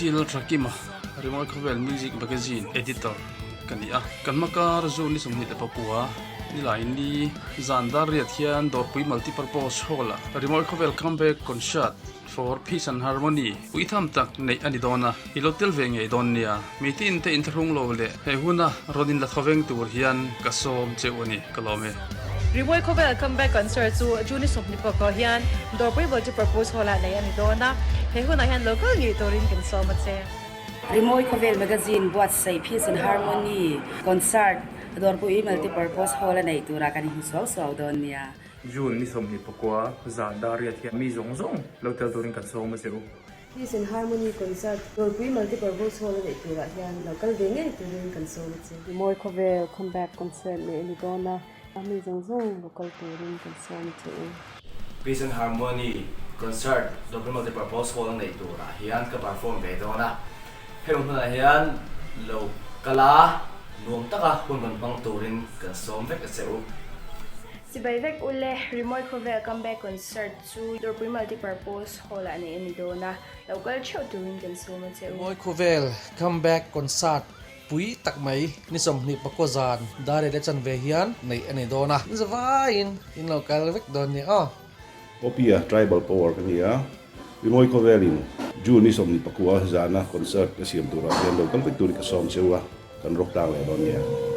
PC Lalthakima, Rimawi Khawvel Music Magazine Editor ka ni a. Kan hmakar June ni 29 nilai ni zan dar riat hian Dawrpui Multipurpose Hall-ah Rimawi Khawvel Comeback Concert for Peace and Harmony puitham tak neih a ni dawn a, i lo tel ve ngei dawn nia. Mitin te inthlahrung lo leh he huna rawn inla thawveng tur hian ka sawm cheu a ni, ka lawm e. Rimawi Khawvel Comeback Concert chu June 21 hian Dawrpui Multipurpose Hall-ah neih a ni dawn a, he hunah hian lo kal ngei turin kan sawm a che. Rimawi Khawvel Magazine buatsaih Peace and Harmony Concert Dawrpui Multipurpose Hall-a neih turah kan inhmu suau suau dawn nia. June 24 zan dar riat hian mi zawng zawng lo tel turin kan sawm a che u. Peace and Harmony Concert Dawrpui Multipurpose Hall a neih turah hian lo kal ve ngei turin kan sawm a che. Rimawi Khawvel Comeback Concert neih a ni dawn a, mi zawng zawng lo kal turin kan sawm a che u. Peace and Harmony Concert Dawrpui Multipurpose Hall a neih turah hian ka perform ve dawn a, hemi hmunah hian lo kal a, nuam taka hun rawn hmang turin kan sawm vek a che u. Chibai vek u le, Rimawi Khawvel Comeback Concert chu Dawrpui Multipurpose Hall-ah neih a ni dawn a, lo kal theuh turin kan sawm a che u. Rimawi Khawvel Comeback Concert pui tak mai ni 29 zan dar leh chanve hian neih a ni dawn a, ni zavaiin in lo kal vek dawn nia aw. Popia Tribal Power ka ni a, Rimawi Khawvelin June ni 29 zana concert ka siam turah hian lo kal vek turin ka sawm cheu a, kan rawk tlang leh dawn nia.